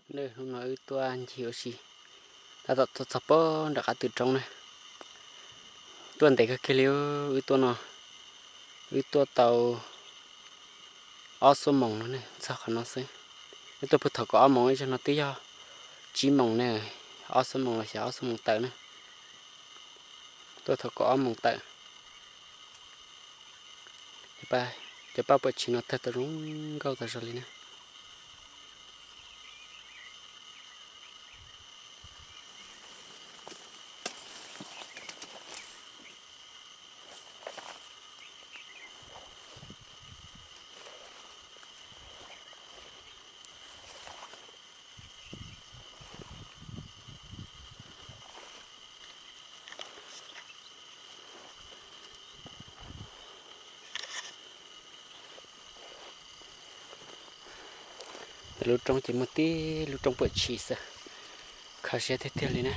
Hnub no wb tuaj ncig ua si, tab tom tuaj txog pem nram qab twg roob na. Tuaj ntev kawg kiag li, wb tuaj no, wb tuaj tau ob xuab moos no ne, txog qhov no xwb. Wb tuaj puag thaum kaum ob moos, ib zaug no twb yog tsib moos ne, ob xuab moos los xyov ob xuab moos tawm na. Tuaj thaum kaum ob moos tawm. Cov paj puam tshis no tawg tau zoo nkauj tas zog li na. Lub roob ces muaj tib lub roob puam tshis xwb, kho siab tiag tiag li na.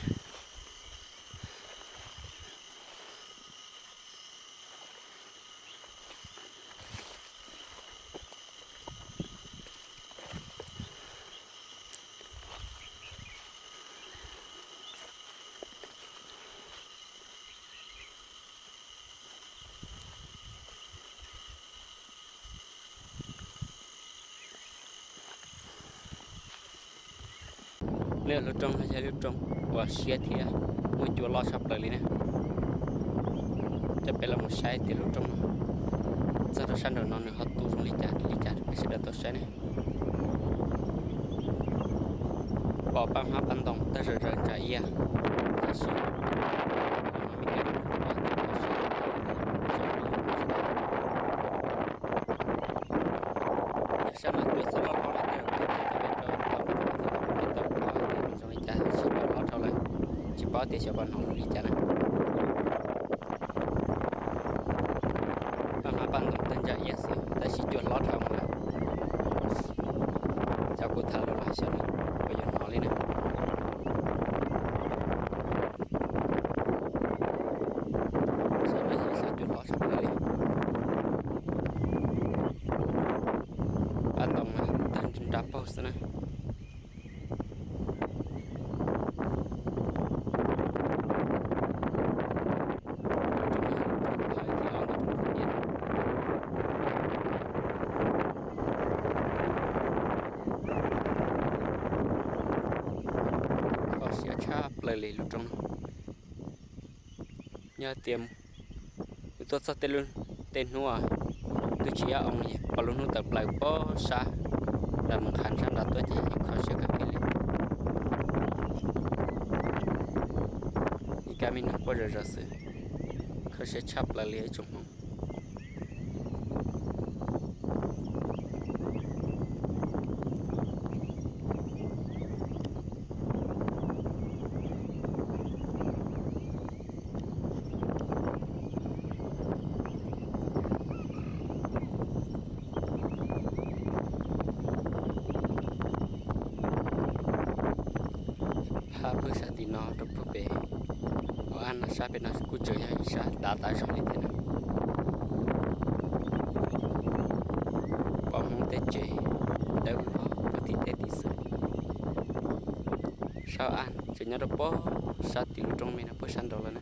Lub roob no yog lub roob uas siab thiab muaj cua loj tshaj plaws li na. Coj peb los mus saib tias lub roob no txog rau sab nraum no nws ho tu zoo li cas li cas rau peb sawv daws tau saib ne. Pom paj hmab paj ntoos tawg zom zaws ntsa iab, tab sis sab no cua txawj loj loj li tej, tau zoo li cas tsis paub lawm, tsis paub tias xyov pom hnov li cas na. Paj hmab paj ntoos tawg ntsa iab xwb tab sis cua hlob dhau lawm. Xyov kuv tham lus los xyov nws puas yuav hnov li na. Sab no yog sab cua hlob tshaj plaws li. Paj ntoos mas tawg nra paug xwb na. Kho siab tshaj plaws li lub roob no. Yog tias wb tuaj txog tej hnub twb tsis yog oo li, pom lub hnub tawm plaws pem sab nram Moos Khas sab nrad tuaj ces kho siab kawg kiag li. Ib kab me noog quaj zom zaws xwb, kho siab tshaj plaws li ib tsoom Hmoob. Phab pwg sab tim no rau puag pem, ua ab no sab pem no kuj tseem yog ib sab dav dav zog li thiab na. Pom Hmoob tej tsev dawb vog puag tim tej tid xwb. Sab ab tseem nyob rau puag sab tim lub roob me no puag sab nraud lawm na.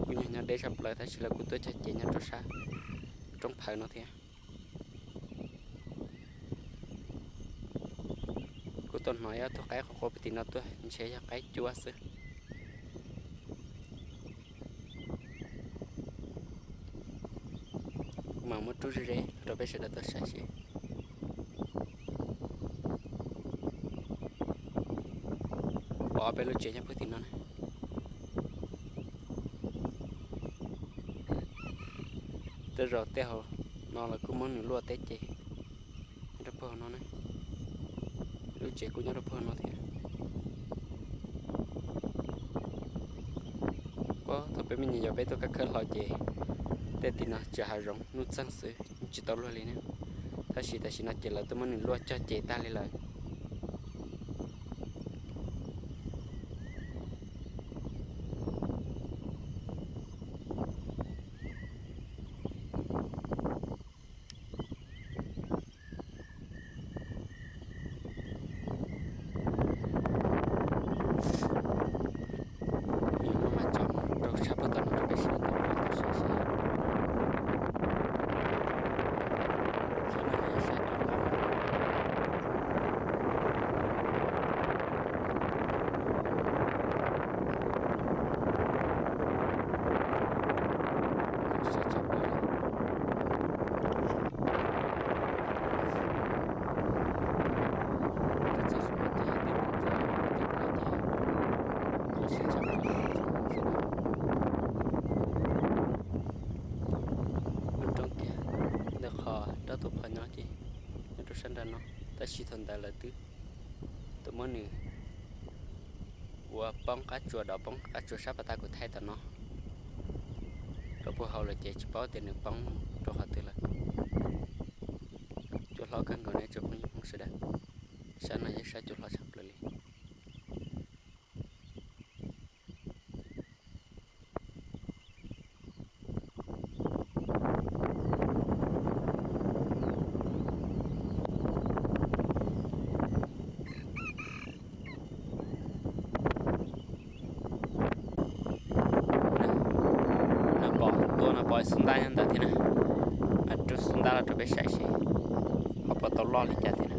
Kuj nyob nyob deb tshaj plaws tab sis lawv kuj tuaj cog cev nyob rau sab roob phawv no thiab. Kuj tau hnov ib ob tug qaib quaj quaj puag tim no tuaj, ntshe yog qaib cuab xwb. Kuv mam muab rub ze ze rau peb sawv daws tau saib seb. Pom ob peb lub tsev nyob puag tim no na. Tej zaum tej hauv no lawv kuj muab nws luaj teb ces nyob rau puag hauv no na. Lub tsev kuj nyob rau puag hauv no thiab. Puag thaum peb me nyuam yaus peb tuaj kaj khawb hlau ces tej tim no tseem hav zoov hnub txeeg xwb, tsis tau luag li na. Tab sis tam sim no ces lawv twb muab nws luaj cog cev tag li lawm. siab tshaj plaws. Mus roob kiag ntawm qhov rab tus qhov nyob ces nyob rau sab nram no, tab sis thaum ntawd lawv twb tau muab nws ua poob qab tsuas, dov poob qab tsuas sab pas tag kuv thaij tom no rau puag hauv lawm ces tsis paub tias nws poob rau qhov twg lawm. Cua hlob kawg nkaus ne tsoom phooj ywg sawv daws, sab no yog sab cua hlob tshaj plaws li. No pom tua no pom xub ntab nyob ntawd thiab na. Rub xub ntab los rau peb saib seb ho puas tau loj li cas thiab na.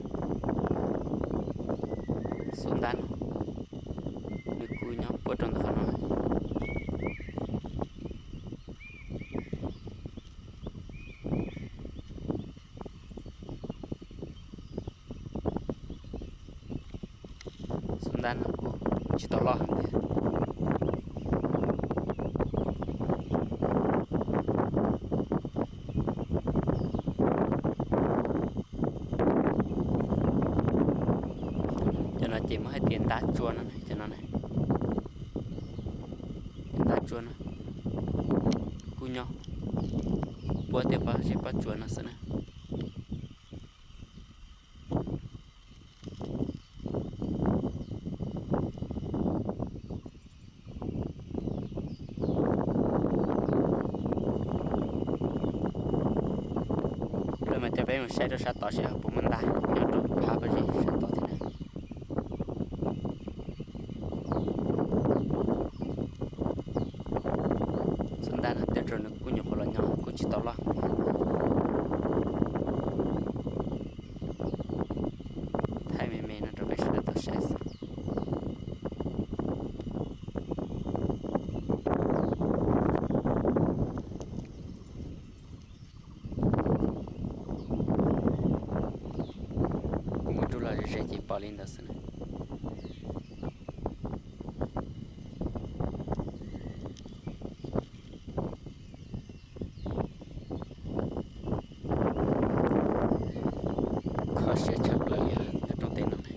Xub ntab no nws kuj nyob puag rau ntawm qhov no. Xub ntab no kuj tsis tau loj heev thiab. Cov no ces muab hais tias ntab tsua no, cov no na, ntab tsua no kuj nyob puag tej pob zeb pob tsuas no xwb na. Lawm mas coj peb mus saib rau sab tod seb puas muaj ntab nyob rau phab pob zeb sab tod thiab na. Xub ntab no tej zaum nws kuj nyuam qhuav los nyob kuj tsis tau loj. Thaij me me no rau peb sawv daws tau saib xwb. Kuv mus rub los ze ze ces pom li ntawd xwb na. Kho siab tshaj plaws li os nyob rooj teb no ne.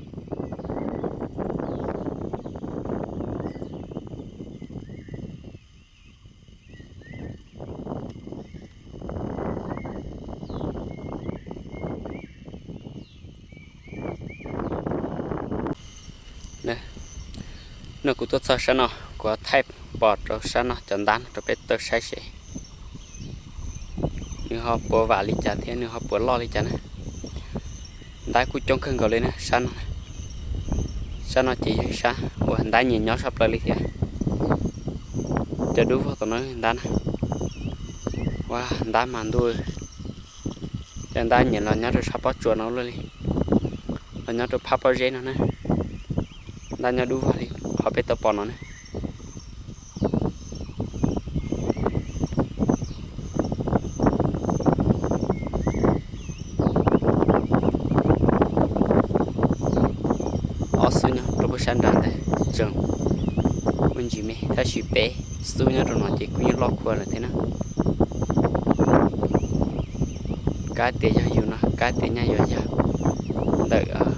No kuv tuaj txog sab no, kuv thaij pom rau sab no cov ntab no rau peb tau saib seb nws ho puas vam li cas thiab nws ho puas loj li cas na. Ntab kuj coob kawg nkaus li na sab no. Sab no ces yog sab uas ntab nyiam nyob tshaj plaws li thiab. Cov dub vog tom no ntab na, ua ntab mas ntuj, cov ntab nyiam los nyob rau sab pob tsuas no luaj li, los nyob rau phab pob zeb no na. Ntab nyob dub vog li qhov peb tau pom no na. Ob xub nyob rau puag sab nrad ntawd tseem muaj ntsis me, tab sis peb xub nyob rau no ces kuj yeej loj khuav lawm thiab na. Kab tias yog yus no, kab tias nyaj yuav yog ntawm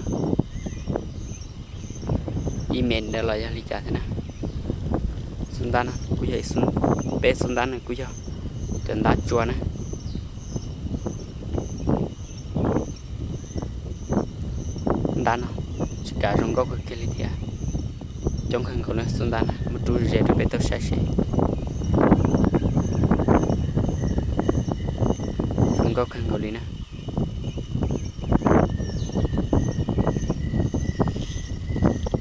ib mev ntawd los yog li cas thiab na. Xub ntab no kuj yog, peb xub ntab no kuj yog cov ntab tsua na. Ntab no tsis kav zoo nkauj kawg kiag li thiab. Coob kawg nkaus na xub ntab na, mus rub ze rau peb tau saib seb. Zoo nkauj kawg nkaus li na.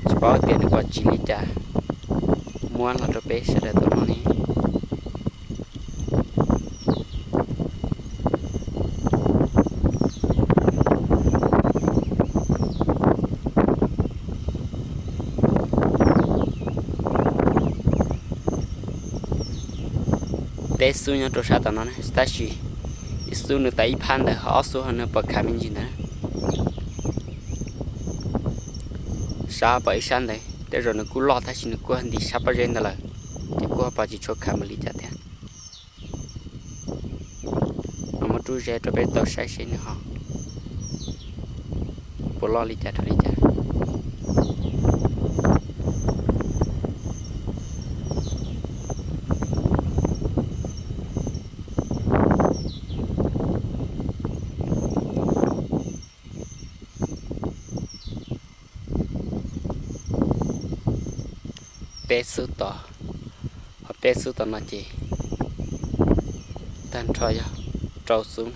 Tsis paub tias nws pom tsis li cas muab los rau peb sawv daws tau noj ne. Peb xub nyob rau sab tom no na, tab sis ib xub nws tas ib phab ntawd, ho ob xub ho nws pom khav me ntsis ntawd. Sab pom ib sab ntawd, Tej zaum nws kuj loj tab sis nws kuj nti sab pob zeb ntawd lawm, ces kuj ho pom tsis tshua khawm mus li cas thiab. Mas muab rub ze rau peb tau saib seb nws ho puas loj li cas rau li cas. Peb xub tom, ho peb xub tom no ces tag nrho yog rau xub.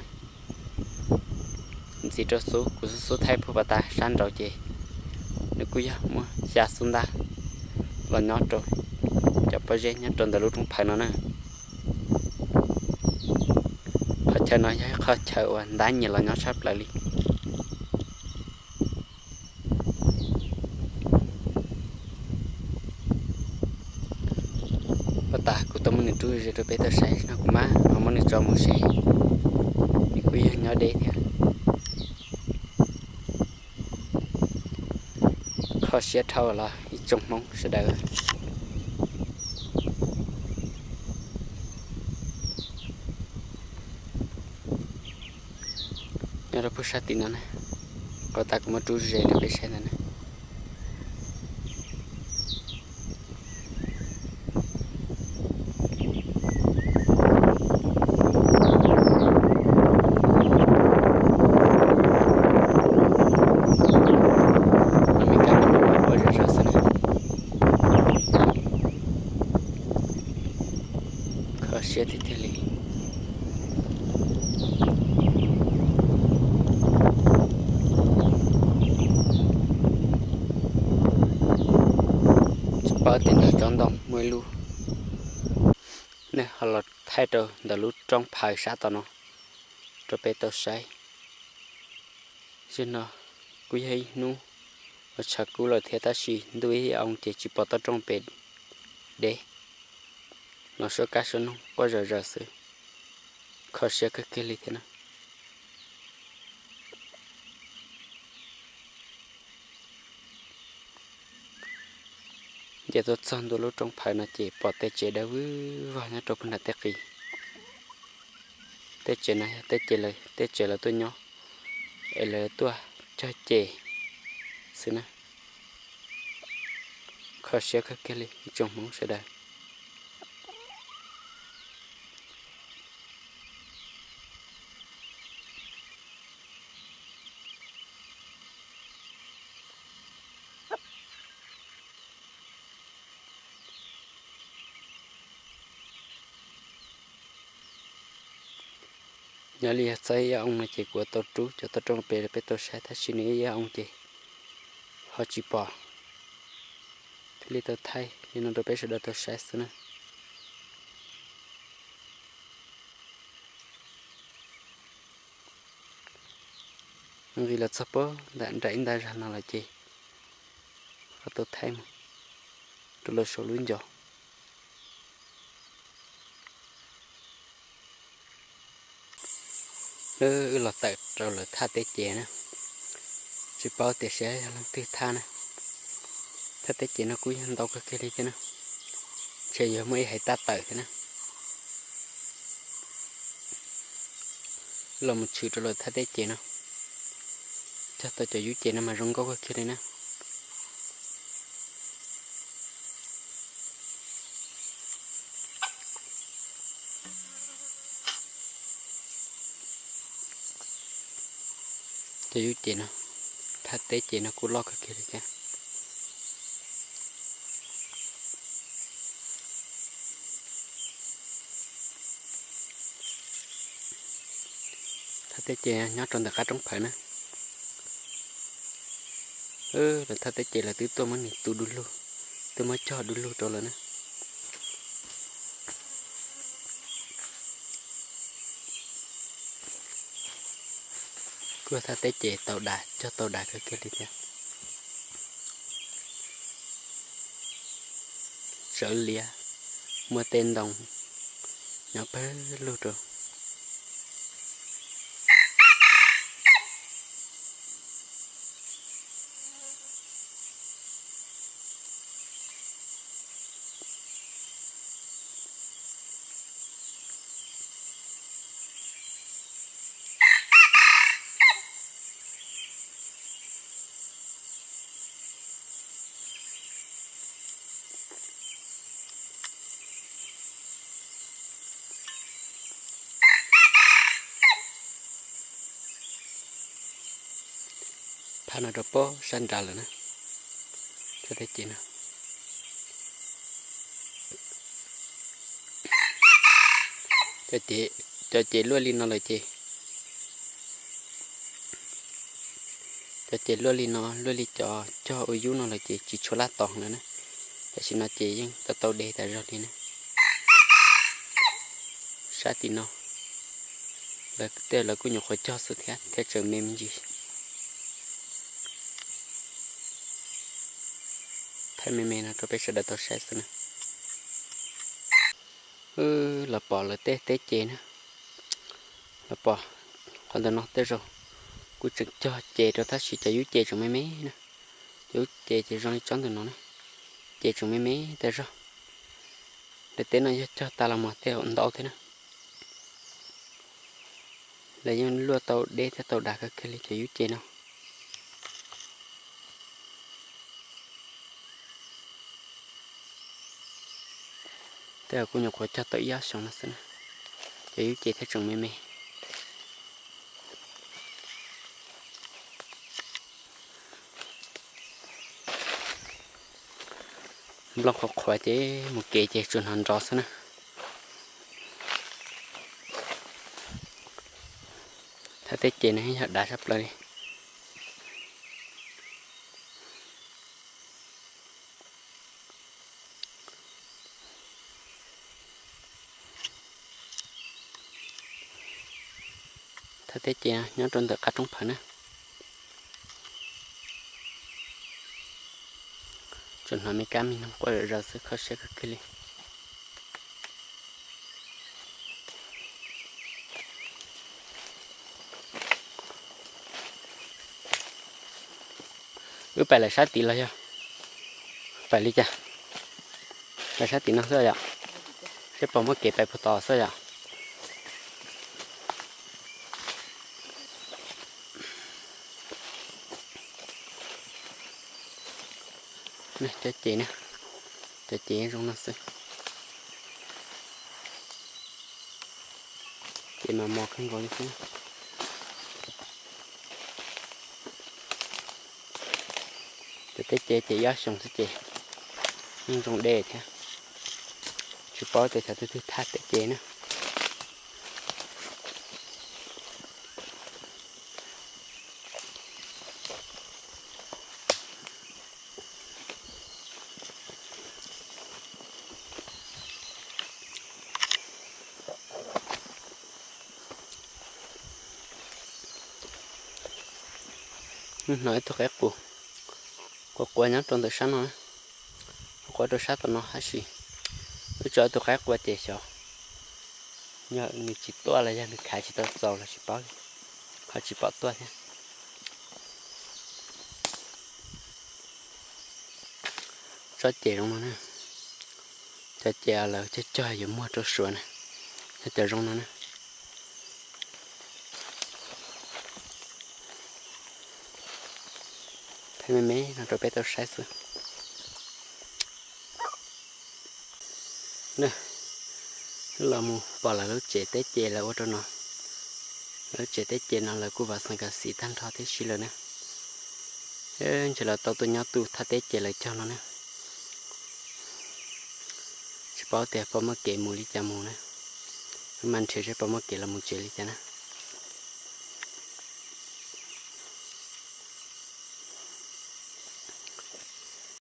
Ntxiv rau xub, kuv xub xub thaij puag pas tas sab nraud ces nws kuj yog muaj xya xub ntab los nyob rau cov pob zeb nyob rau ntawm lub roob phawv no na. Qhov chaw no yog ib qhov chaw uas ntab nyiam los nyob tshaj plaws li. Pas tas kuv tau muab nws rub ze rau peb tau saib no, kuv mam ho muab nws tso mus seb nws kuj yog nyob deb thiab. Kho siab dhau los ib tsoom Hmoob sawv daws. Nyob rau puag sab tim no na, qhov tas kuv muab rub ze rau peb saib ntawd na. Los me kab ua zog zog xwb na. Kho siab tiag tiag li. Tsis paub tias ntawm tsob ntoo muaj ib lub, nej ho los thaij rau ntawm lub roob phawv sab tom no rau peb tau saib. Zaum no kuj yog ib hnub uas tshav kub lawm thiab tab sis ntuj ib oo ces tsis pom toj roob pem deb, los suab kab suab noog quaj zom zaws xwb. Kho siab kawg kiag li thiab na. Nce tuaj txog ntua lub roob phawv no ces pom tej tsev dawb vog nyob rau puag nram tej qis. Tej tsev no yog tej tsev lawv, tej tsev lawv tuaj nyob es lawv tuaj cog ces xwb na. Kho siab kawg kiag li ib tsoom Hmoob sawv daws. Nyob li yog txog ib ob oo no ces kuv tau rub cov toj roob pem rau peb tau saib tab sis nws ib ob oo ces ho tsis pom, thiaj li tau thaij li no rau peb sawv daws tau saib xwb na. Nqis los txog puag nram ib nta zag no lawm ces ho tau thaij mus rau lawv saum lub ncov. Wb los tawm rau lawv thaj teb ces na, tsis paub tias seb yog leej twg thaj na. Thaj teb ces no kuj yog ntau kawg kiag li thiab na, ntshe yog muaj ib hais taj tawm thiab na. Los mus tshwm rau lawv thaj teb ces no, cog tau cov yub ces no mas zoo nkauj kawg kiag li na. Cov yub ces no, thaj teb ces no kuj loj kawg kiag li thiab. Thaj teb ces nyob rau ntawm qab roob phawv na. Lawv thaj teb ces lawv twb tuaj muab nws tu du lug, twb muab cog du lug rau lawm na. Kuj thaj teb ces tau dav, cog tau dav kawg kiag li thiab. Sawv liab, muaj tej ntoo nyob pawg lug rau. No rau pob sab nrad lawm na. Thaj teb ces no, cov ces luaj li no lawm ces, cov ces luaj li no, luaj li cov cog ua yub no lawm ces tsis tshua laj tos lawm na. Tam sim no ces yeej tau tau de tas zog li na. Sab tim no, lawv tej lawv kuj nyuam qhuav cog xwb thiab, thiaj tseem me me ntsis. Thaij me me no rau peb sawv daws tau saib xwb na. Wb los pom lawv tej teb ces na, los pom qhov ntawm no tej zaum kuj tseem cog ces rau tab sis cov yub ces tseem me me na. Cov yub ces ces zoo li tsob ntawm no na, ces tseem me me tas zog. Daim teb no yog cog tas los mas tej zaum ntau thiab na. Lawv yeej luaj tau deb thiab tau dav kawg kiag li cov yub ces no. Tej zaum kuj nyuam qhuav cog tau ib ob xyoos no xwb na, cov yub ces thiaj tseem me me. Nplooj qhuav qhuav ces mus kev ces tsuas hnov nrov xwb na. Thaj teb ces no yog dav tshaj plaws li. Thaj teb ces nyob rau ntawm qab roob phawv na. Tsuas hnov me kab me noog quaj zom zaws xwb, kho siab kawg kiag li. Wb pais lawm sab tid los yog pais li cas? Pais sab tim no xwb yom? Seb puas muaj kev pais puag tod xwb yom? Cov ces na, cov ces zoo no xwb. Ces mas mos kawg nkaus li xwb. Cov teb ces ces ib ob xyoos xwb ces yeej zoo deb thiab. Tsis paub tias xyov twg twg thaj teb ces na. Hnov ib tug qaib qus quaj quaj nyob rau ntawm sab no, quaj rau sab tom no tab sis wb tso ib tug qaib qua ces xyov yog nws tsis tuaj los yog nws khav tsis tau txaus los tsis paub li, ho tsis pom tuaj thiab. Tsob ces zoo no na, cov ces lawv cog cog yuav muag rau suav na, yog cov zoo no na. Thaij me me no rau peb tau saib xwb. Los mus pom lawv lub tsev teb ces lawv ua rau no. Lawv lub tsev teb ces no lawv kuj vam xeem kas xis tag nrho tib si lawm na. Ntshe lawv tau tuaj nyob tu thaj teb ces lawv cog no na. Tsis paub tias puas muaj kev mus li cas mus na. Wb mas nrhiav seb puas muaj kev los mus tsev li cas na.